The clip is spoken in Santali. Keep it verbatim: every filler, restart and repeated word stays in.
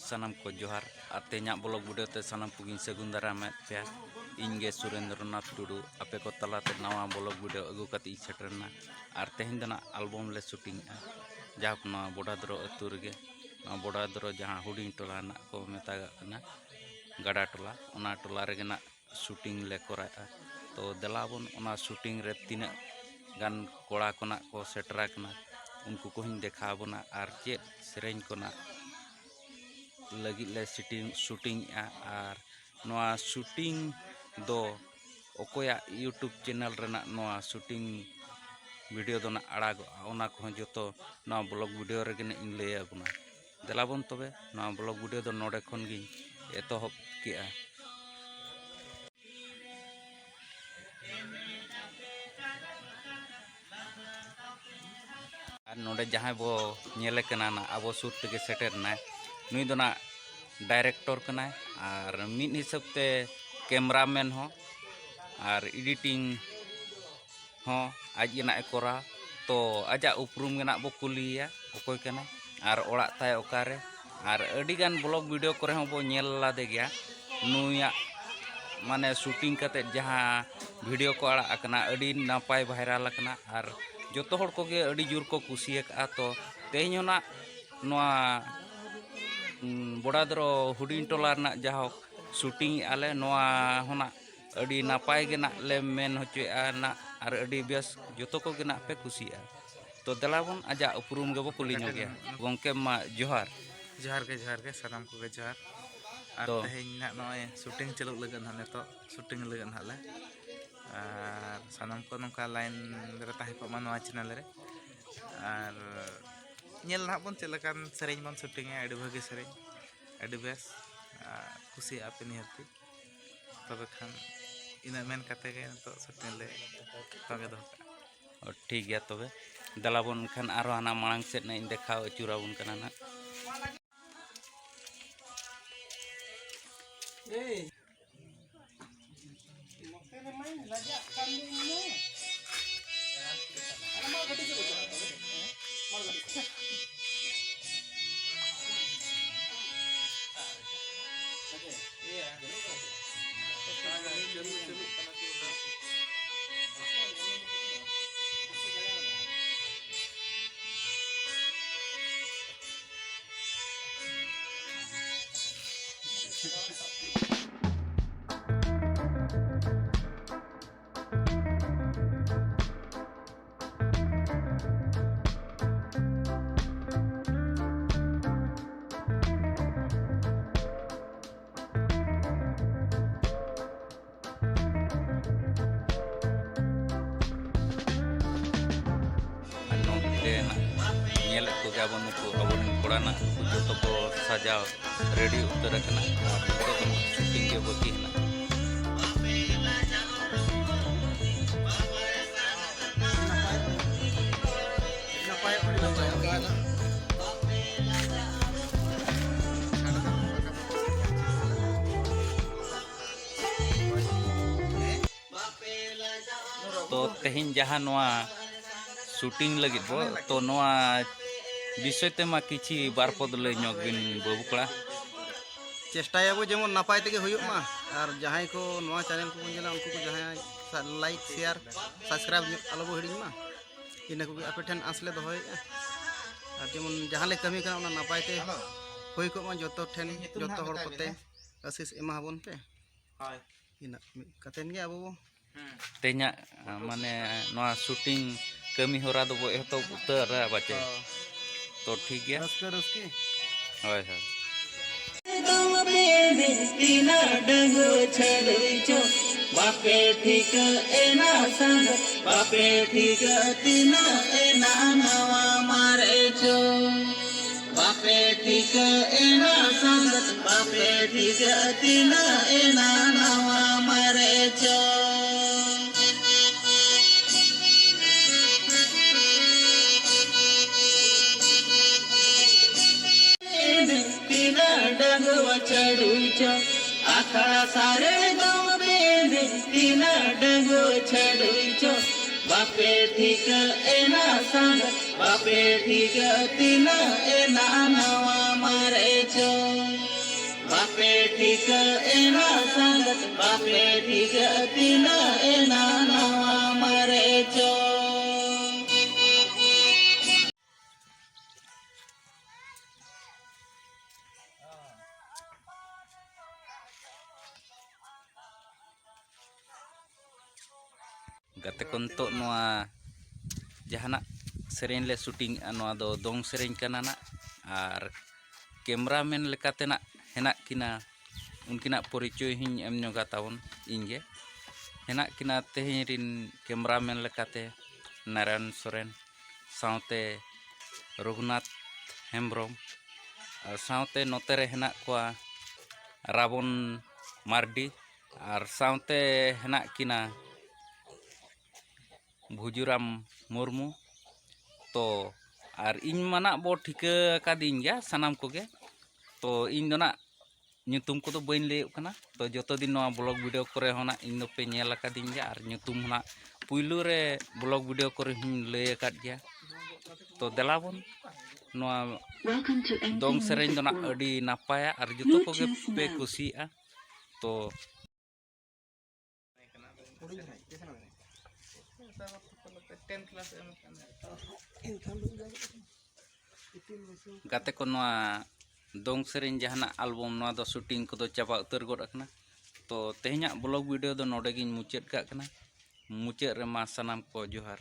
ᱥᱟᱱᱟᱢ ᱠᱚ ᱡᱚᱦᱟᱨ᱾ ᱟᱨ ᱛᱮᱦᱮᱧᱟᱜ ᱵᱞᱚᱜ ᱵᱷᱤᱰᱤᱭᱳ ᱛᱮ ᱥᱟᱱᱟᱢ ᱠᱚᱜᱮᱧ ᱥᱟᱹᱜᱩᱱ ᱫᱟᱨᱟᱢᱮᱫ ᱯᱮᱭᱟ᱾ ᱤᱧ ᱜᱮ ᱥᱩᱨᱮᱱᱫᱨᱚᱱᱟᱛᱷ ᱴᱩᱰᱩ, ᱟᱯᱮ ᱠᱚ ᱛᱟᱞᱟᱛᱮ ᱱᱟᱣᱟ ᱵᱞᱚᱜ ᱵᱷᱤᱰᱤᱭᱳ ᱟᱹᱜᱩ ᱠᱟᱛᱮ ᱤᱧ ᱥᱮᱴᱮᱨ ᱮᱱᱟ᱾ ᱟᱨ ᱛᱮᱦᱮᱧ ᱫᱚ ᱱᱟᱜ ᱟᱞᱵᱚᱢ ᱞᱮ ᱥᱩᱴᱤᱝᱮᱜᱼᱟ, ᱡᱟᱦᱟᱸ ᱱᱚᱣᱟ ᱵᱚᱰᱟᱫᱨᱚ ᱟᱹᱛᱩ ᱨᱮᱜᱮ, ᱱᱚᱣᱟ ᱵᱚᱰᱟᱫᱨᱚ ᱡᱟᱦᱟᱸ ᱦᱩᱰᱤᱧ ᱴᱚᱞᱟ ᱱᱟᱜ ᱠᱚ ᱢᱮᱛᱟᱜᱟᱜ ᱠᱟᱱᱟ ᱜᱟᱰᱟ ᱴᱚᱞᱟ, ᱚᱱᱟ ᱴᱚᱞᱟ ᱨᱮᱜᱮ ᱱᱟᱜ ᱥᱩᱴᱤᱝ ᱞᱮ ᱠᱚᱨᱟᱣᱮᱫᱼᱟ᱾ ᱛᱚ ᱫᱮᱞᱟ ᱵᱚᱱ ᱚᱱᱟ ᱥᱩᱴᱤᱝ ᱨᱮ ᱛᱤᱱᱟᱹᱜ ᱜᱟᱱ ᱠᱚᱲᱟ ᱠᱚ ᱱᱟᱜ ᱠᱚ ᱥᱮᱴᱮᱨ ᱟᱠᱟᱱᱟ, ᱩᱱᱠᱩ ᱠᱚᱦᱚᱸᱧ ᱫᱮᱠᱷᱟᱣ ᱟᱵᱚᱱᱟ, ᱟᱨ ᱪᱮᱫ ᱥᱮᱨᱮᱧ ᱠᱚ ᱱᱟᱜ ᱞᱟᱹᱜᱤᱫ ᱞᱮ ᱥᱤᱴᱤᱝ ᱥᱩᱴᱤᱝᱮᱜᱼᱟ᱾ ᱟᱨ ᱱᱚᱣᱟ ᱥᱩᱴᱤᱝ ᱫᱚ ᱚᱠᱚᱭᱟᱜ YouTube ᱪᱮᱱᱮᱞ ᱨᱮᱱᱟᱜ ᱱᱚᱣᱟ ᱥᱩᱴᱤᱝ ᱵᱷᱤᱰᱤᱭᱳ ᱫᱚ ᱱᱟᱜ ᱟᱲᱟᱜᱚᱜᱼᱟ, ᱚᱱᱟ ᱠᱚᱦᱚᱸ ᱡᱚᱛᱚ ᱱᱚᱣᱟ ᱵᱞᱚᱜ ᱵᱷᱤᱰᱤᱭᱳ ᱨᱮᱜᱮ ᱱᱟᱜ ᱤᱧ ᱞᱟᱹᱭ ᱟᱵᱚᱱᱟ᱾ ᱫᱮᱞᱟ ᱵᱚᱱ ᱛᱚᱵᱮ ᱱᱚᱣᱟ ᱵᱞᱚᱜ ᱵᱷᱤᱰᱤᱭᱳ ᱫᱚ ᱱᱚᱰᱮ ᱠᱷᱚᱱ ᱜᱤᱧ ᱮᱛᱚᱦᱚᱵ ᱠᱮᱜᱼᱟ᱾ ᱟᱨ ᱱᱚᱰᱮ ᱡᱟᱦᱟᱸᱭ ᱵᱚ ᱧᱮᱞᱮ ᱠᱟᱱᱟ ᱱᱟᱜ, ᱟᱵᱚ ᱥᱩᱨ ᱛᱮᱜᱮ ᱥᱮᱴᱮᱨ ᱮᱱᱟᱭ, ᱱᱩᱭ ᱫᱚ ᱱᱟᱜ ᱰᱟᱭᱨᱮᱠᱴᱚᱨ ᱠᱟᱱᱟᱭ ᱟᱨ ᱢᱤᱫ ᱦᱤᱥᱟᱹᱵ ᱛᱮ ᱠᱮᱢᱨᱟᱢᱮᱱ ᱦᱚᱸ ᱟᱨ ᱮᱰᱤᱴᱤᱝ ᱦᱚᱸ ᱟᱡ ᱜᱮ ᱱᱟᱜ ᱮ ᱠᱚᱨᱟᱣ᱾ ᱛᱚ ᱟᱡᱟᱜ ᱩᱯᱨᱩᱢ ᱜᱮ ᱱᱟᱜ ᱵᱚ ᱠᱩᱞᱤᱭᱮᱭᱟ, ᱚᱠᱚᱭ ᱠᱟᱱᱟᱭ ᱟᱨ ᱚᱲᱟᱜ ᱛᱟᱭ ᱚᱠᱟᱨᱮ᱾ ᱟᱨ ᱟᱹᱰᱤᱜᱟᱱ ᱵᱞᱚᱜ ᱵᱷᱤᱰᱤᱭᱳ ᱠᱚᱨᱮ ᱦᱚᱸ ᱵᱚ ᱧᱮᱞ ᱞᱟᱫᱮ ᱜᱮᱭᱟ, ᱱᱩᱭᱟᱜ ᱢᱟᱱᱮ ᱥᱩᱴᱤᱝ ᱠᱟᱛᱮᱫ ᱡᱟᱦᱟᱸ ᱵᱷᱤᱰᱤᱭᱳ ᱠᱚ ᱟᱲᱟᱜ ᱟᱠᱟᱱᱟ, ᱟᱹᱰᱤ ᱱᱟᱯᱟᱭ ᱵᱷᱟᱭᱨᱟᱞ ᱟᱠᱟᱱᱟ ᱟᱨ ᱡᱚᱛᱚ ᱦᱚᱲ ᱠᱚᱜᱮ ᱟᱹᱰᱤ ᱡᱳᱨ ᱠᱚ ᱠᱩᱥᱤᱭᱟᱠᱟᱜᱼᱟ᱾ ᱛᱚ ᱛᱮᱦᱮᱧ ᱦᱚᱸ ᱱᱟᱜ ᱱᱚᱣᱟ, ᱩᱸ, ᱵᱚᱰᱟᱫᱨᱚ ᱦᱩᱰᱤᱧ ᱴᱚᱞᱟ ᱨᱮᱱᱟᱜ ᱡᱟᱦᱳᱠ ᱥᱩᱴᱤᱝ ᱮᱜᱼᱟ ᱞᱮ, ᱱᱚᱣᱟ ᱦᱚᱸ ᱱᱟᱜ ᱟᱹᱰᱤ ᱱᱟᱯᱟᱭ ᱜᱮ ᱱᱟᱜ ᱞᱮ ᱢᱮᱱ ᱦᱚᱪᱚᱭᱮᱫᱼᱟ ᱱᱟᱜ, ᱟᱨ ᱟᱹᱰᱤ ᱵᱮᱥ ᱡᱚᱛᱚ ᱠᱚᱜᱮ ᱱᱟᱜ ᱯᱮ ᱠᱩᱥᱤᱭᱟᱜᱼᱟ᱾ ᱛᱚ ᱫᱮᱞᱟ ᱵᱚᱱ ᱟᱡᱟᱜ ᱩᱯᱨᱩᱢ ᱜᱮᱵᱚ ᱠᱩᱞᱤ ᱧᱚᱜᱮᱭᱟ᱾ ᱜᱚᱢᱠᱮ ᱢᱟ ᱡᱚᱦᱟᱨ᱾ ᱡᱚᱦᱟᱨ ᱜᱮ, ᱡᱚᱦᱟᱨ ᱜᱮ, ᱥᱟᱱᱟᱢ ᱠᱚᱜᱮ ᱡᱚᱦᱟᱨ᱾ ᱟᱨ ᱛᱚ ᱛᱮᱦᱮᱧ ᱱᱟᱜ ᱱᱚᱜᱼᱚᱭ ᱥᱩᱴᱤᱝ ᱪᱟᱹᱞᱩᱜ ᱞᱟᱹᱜᱤᱫ ᱱᱟᱜ, ᱱᱤᱛᱚᱜ ᱥᱩᱴᱤᱝ ᱞᱟᱹᱜᱤᱫ ᱱᱟᱜ ᱞᱮ, ᱟᱨ ᱥᱟᱱᱟᱢ ᱠᱚ ᱱᱚᱝᱠᱟ ᱞᱟᱭᱤᱱ ᱨᱮ ᱛᱟᱦᱮᱸ ᱠᱚᱜ ᱢᱟ ᱱᱚᱣᱟ ᱪᱮᱱᱮᱞ ᱨᱮ᱾ ᱟᱨ ᱧᱮᱞ ᱱᱟᱦᱟᱜ ᱵᱚᱱ ᱪᱮᱫ ᱞᱮᱠᱟᱱ ᱥᱮᱨᱮᱧ ᱵᱚᱱ ᱥᱩᱴᱤᱝᱟ, ᱟᱹᱰᱤ ᱵᱷᱟᱹᱜᱤ ᱥᱮᱨᱮᱧ, ᱟᱹᱰᱤ ᱵᱮᱥ, ᱟᱨ ᱠᱩᱥᱤᱭᱟᱜᱼᱟ ᱯᱮ ᱱᱤᱦᱟᱹᱛᱤ᱾ ᱛᱚᱵᱮ ᱠᱷᱟᱱ ᱤᱱᱟᱹᱜ ᱢᱮᱱ ᱠᱟᱛᱮ ᱜᱮ ᱱᱤᱛᱚᱜ ᱥᱩᱴᱤᱝ ᱞᱮ ᱛᱚᱸᱜᱮ ᱫᱚᱦᱚ ᱠᱟᱜᱼᱟ᱾ ᱚ, ᱴᱷᱤᱠ ᱜᱮᱭᱟ ᱛᱚᱵᱮ, ᱫᱮᱞᱟ ᱵᱚᱱ ᱮᱱᱠᱷᱟᱱ ᱟᱨᱦᱚᱸ ᱦᱟᱱᱟ ᱢᱟᱲᱟᱝ ᱥᱮᱫ ᱱᱟᱜ ᱤᱧ ᱫᱮᱠᱷᱟᱣ ᱟᱹᱪᱩᱨᱟᱵᱚᱱ ᱠᱟᱱᱟ ᱱᱟᱜ᱾ ᱟᱨ ᱱᱚᱛᱮ ᱱᱟᱜ ᱧᱮᱞᱮᱫ ᱠᱚᱜᱮ ᱟᱵᱚ ᱱᱩᱠᱩ ᱟᱵᱚᱨᱮᱱ ᱠᱚᱲᱟ ᱱᱟᱜ ᱡᱚᱛᱚ ᱠᱚ ᱥᱟᱡᱟᱣ ᱨᱮᱰᱤ ᱩᱛᱟᱹᱨ ᱟᱠᱟᱱᱟ᱾ ᱟᱨ ᱱᱤᱛᱚᱜ ᱫᱚ ᱱᱟᱜ ᱥᱩᱴᱤᱝ ᱜᱮ ᱵᱟᱹᱠᱤ ᱦᱮᱱᱟᱜ᱾ ᱛᱚ ᱛᱮᱦᱮᱧ ᱡᱟᱦᱟᱸ ᱱᱚᱣᱟ ᱥᱩᱴᱤᱝ ᱞᱟᱹᱜᱤᱫ ᱵᱚ, ᱛᱚ ᱱᱚᱣᱟ ᱵᱤᱥᱚᱭ ᱛᱮᱢᱟ ᱠᱤᱪᱷᱤ ᱵᱟᱨ ᱯᱚᱫ ᱞᱟᱹᱭ ᱧᱚᱜ ᱵᱤᱱ ᱵᱟᱹᱵᱩ ᱠᱚᱲᱟ᱾ ᱪᱮᱥᱴᱟᱭᱟᱵᱚ ᱡᱮᱢᱚᱱ ᱱᱟᱯᱟᱭ ᱛᱮᱜᱮ ᱦᱩᱭᱩᱜ ᱢᱟ, ᱟᱨ ᱡᱟᱦᱟᱸᱭ ᱠᱚ ᱱᱚᱣᱟ ᱪᱮᱱᱮᱞ ᱠᱚᱠᱚ ᱧᱮᱞᱟ ᱩᱱᱠᱩ ᱠᱚ ᱡᱟᱦᱟᱸᱭ ᱥᱟ-, ᱞᱟᱭᱤᱠ, ᱥᱮᱭᱟᱨ, ᱥᱟᱵᱥᱠᱨᱟᱭᱤᱵ ᱧᱚᱜ ᱟᱞᱚ ᱵᱚ ᱦᱤᱲᱤᱧ ᱢᱟ᱾ ᱤᱱᱟᱹ ᱠᱚᱜᱮ ᱟᱯᱮ ᱴᱷᱮᱱ ᱟᱸᱥ ᱞᱮ ᱫᱚᱦᱚᱭᱮᱫᱼᱟ, ᱟᱨ ᱡᱮᱢᱚᱱ ᱡᱟᱦᱟᱸ ᱞᱮ ᱠᱟᱹᱢᱤ ᱠᱟᱱᱟ ᱚᱱᱟ ᱱᱟᱯᱟᱭ ᱛᱮ ᱦᱩᱭ ᱠᱚᱜ ᱢᱟ, ᱡᱚᱛᱚ ᱴᱷᱮᱱ ᱡᱚᱛᱚ ᱦᱚᱲ ᱠᱚᱛᱮ ᱟᱥᱤᱥ ᱮᱢᱟ ᱵᱚᱱ ᱯᱮ᱾ ᱤᱱᱟᱹᱜ ᱢᱤᱫ ᱠᱟᱛᱮᱱ ᱜᱮ ᱟᱵᱚ ᱵᱚ ᱛᱮᱦᱮᱧᱟᱜ, ᱢᱟᱱᱮ, ᱱᱚᱣᱟ ᱥᱩᱴᱤᱝ ᱠᱟᱹᱢᱤ ᱦᱚᱨᱟ ᱫᱚᱵᱚ ᱮᱛᱚᱦᱚᱵ ᱩᱛᱟᱹᱨᱟ ᱯᱟᱪᱮ᱾ ᱦᱚᱸ᱾ ᱛᱚ, ᱴᱷᱤᱠ ᱜᱮᱭᱟ᱾ ᱨᱟᱹᱥᱠᱟᱹ, ᱨᱟᱹᱥᱠᱟᱹ᱾ ᱦᱳᱭ, ᱦᱳᱭ᱾ ᱫᱚ ᱵᱮᱵᱤ ᱛᱤᱱᱟᱹᱜ ᱰᱟᱺᱜᱩᱣᱟᱹ ᱪᱷᱟᱹᱰᱩᱭ ᱪᱚ, ᱵᱟᱯᱮ ᱴᱷᱤᱠᱟᱹ ᱮᱱᱟ ᱥᱟᱸᱜᱟᱛ, ᱵᱟᱯᱮ ᱴᱷᱤᱠᱟᱹ ᱛᱤᱱᱟᱹᱜ ᱮᱱᱟ ᱱᱟᱣᱟ ᱢᱟᱨᱮ ᱪᱚ᱾ ᱵᱟᱯᱮ ᱴᱷᱤᱠᱟᱹ ᱮᱱᱟ ᱥᱟᱸᱜᱟᱛ, ᱵᱟᱯᱮ ᱴᱷᱤᱠᱟᱹ ᱛᱤᱱᱟᱹᱜ ᱮᱱᱟ ᱱᱟᱣᱟ ᱢᱟᱨᱮ ᱪᱚ᱾ ᱛᱤᱱᱟᱹᱜ ᱰᱟᱺᱜᱩᱣᱟᱹ ᱪᱷᱟᱹᱰᱩᱭ ᱪᱚ, ᱟᱠᱷᱲᱟ ᱥᱟᱨᱮ ᱫᱚ ᱵᱮᱫᱮ, ᱛᱤᱱᱟᱹᱜ ᱰᱟᱺᱜᱩᱣᱟᱹ ᱪᱷᱟᱹᱰᱩᱭ ᱪᱚ, ᱵᱟᱯᱮ ᱴᱷᱤᱠᱟᱹ ᱮᱱᱟ ᱥᱟᱸᱜᱟᱛ, ᱵᱟᱯᱮ ᱴᱷᱤᱠᱟᱹ ᱛᱤᱱᱟᱹᱜ ᱮᱱᱟ ᱱᱟᱣᱟ ᱢᱟᱨᱮ ᱪᱚ᱾ ᱵᱟᱯᱮ ᱴᱷᱤᱠᱟᱹ ᱮᱱᱟ ᱥᱟᱸᱜᱟᱛ, ᱵᱟᱯᱮ ᱴᱷᱤᱠᱟᱹ ᱛᱤᱱᱟᱹᱜ ᱮᱱᱟ ᱱᱟᱣᱟ ᱢᱟᱨᱮ ᱪᱚ᱾ ᱜᱟᱛᱮ ᱠᱚ, ᱱᱤᱛᱚᱜ ᱱᱚᱣᱟ ᱡᱟᱦᱟᱱᱟᱜ ᱥᱮᱨᱮᱧ ᱞᱮ ᱥᱩᱴᱤᱝᱮᱜᱼᱟ, ᱱᱚᱣᱟ ᱫᱚ ᱫᱚᱝ ᱥᱮᱨᱮᱧ ᱠᱟᱱᱟ ᱱᱟᱜ᱾ ᱟᱨ ᱠᱮᱢᱨᱟᱢᱮᱱ ᱞᱮᱠᱟᱛᱮ ᱱᱟᱜ ᱦᱮᱱᱟᱜ ᱠᱤᱱᱟ, ᱩᱱᱠᱤᱱᱟᱜ ᱯᱚᱨᱤᱪᱚᱭ ᱦᱚᱸᱧ ᱮᱢ ᱧᱚᱜᱟ ᱛᱟᱵᱚᱱ ᱤᱧ ᱜᱮ᱾ ᱦᱮᱱᱟᱜ ᱠᱤᱱᱟ ᱛᱮᱦᱮᱧ ᱨᱤᱱ ᱠᱮᱢᱨᱟᱢᱮᱱ ᱞᱮᱠᱟᱛᱮ ᱱᱟᱨᱟᱭᱚᱱ ᱥᱚᱨᱮᱱ, ᱥᱟᱶᱛᱮ ᱨᱚᱜᱷᱩᱱᱟᱛᱷ ᱦᱮᱢᱵᱨᱚᱢ, ᱟᱨ ᱥᱟᱶᱛᱮ ᱱᱚᱛᱮ ᱨᱮ ᱦᱮᱱᱟᱜ ᱠᱚᱣᱟ ᱨᱟᱵᱚᱱ ᱢᱟᱨᱰᱤ, ᱟᱨ ᱥᱟᱶᱛᱮ ᱦᱮᱱᱟᱜ ᱠᱤᱱᱟ ᱵᱷᱩᱡᱩᱨᱟᱢ ᱢᱩᱨᱢᱩ᱾ ᱛᱚ, ᱟᱨ ᱤᱧ ᱢᱟ ᱱᱟᱜ ᱵᱚ ᱴᱷᱤᱠᱟᱹ ᱟᱠᱟᱫᱤᱧ ᱜᱮᱭᱟ ᱥᱟᱱᱟᱢ ᱠᱚᱜᱮ᱾ ᱛᱚ, ᱤᱧ ᱫᱚ ᱱᱟᱜ ᱧᱩᱛᱩᱢ ᱠᱚᱫᱚ ᱵᱟᱹᱧ ᱞᱟᱹᱭᱚᱜ ᱠᱟᱱᱟ᱾ ᱛᱚ, ᱡᱚᱛᱚ ᱫᱤᱱ ᱱᱚᱣᱟ ᱵᱞᱚᱜ ᱵᱷᱤᱰᱤᱭᱳ ᱠᱚᱨᱮ ᱦᱚᱸ ᱱᱟᱜ ᱤᱧ ᱫᱚᱯᱮ ᱧᱮᱞ ᱟᱠᱟᱫᱤᱧ ᱜᱮᱭᱟ, ᱟᱨ ᱧᱩᱛᱩᱢ ᱦᱚᱸ ᱱᱟᱜ ᱯᱩᱭᱞᱩ ᱨᱮ ᱵᱞᱚᱜ ᱵᱷᱤᱰᱤᱭᱳ ᱠᱚᱨᱮ ᱦᱚᱸᱧ ᱞᱟᱹᱭ ᱟᱠᱟᱫ ᱜᱮᱭᱟ᱾ ᱛᱚ, ᱫᱮᱞᱟ ᱵᱚᱱ, ᱱᱚᱣᱟ ᱫᱚᱝ ᱥᱮᱨᱮᱧ ᱫᱚ ᱱᱟᱜ ᱟᱹᱰᱤ ᱱᱟᱯᱟᱭᱟ ᱟᱨ ᱡᱚᱛᱚ ᱠᱚᱜᱮ ᱯᱮ ᱠᱩᱥᱤᱭᱟᱜᱼᱟ᱾ ᱛᱚ, ᱜᱟᱛᱮ ᱠᱚ, ᱱᱚᱣᱟ ᱫᱚᱝ ᱥᱮᱨᱮᱧ ᱡᱟᱦᱟᱱᱟᱜ ᱟᱞᱵᱚᱢ, ᱱᱚᱣᱟ ᱫᱚ ᱥᱩᱴᱤᱝ ᱠᱚᱫᱚ ᱪᱟᱵᱟ ᱩᱛᱟᱹᱨ ᱜᱚᱫ ᱟᱠᱟᱱᱟ᱾ ᱛᱚ, ᱛᱮᱦᱮᱧᱟᱜ ᱵᱞᱚᱜ ᱵᱷᱤᱰᱤᱭᱳ ᱫᱚ ᱱᱚᱰᱮ ᱜᱤᱧ ᱢᱩᱪᱟᱹᱫ ᱠᱟᱜ ᱠᱟᱱᱟ᱾ ᱢᱩᱪᱟᱹᱫ ᱨᱮ ᱢᱟ ᱥᱟᱱᱟᱢ ᱠᱚ ᱡᱚᱦᱟᱨ᱾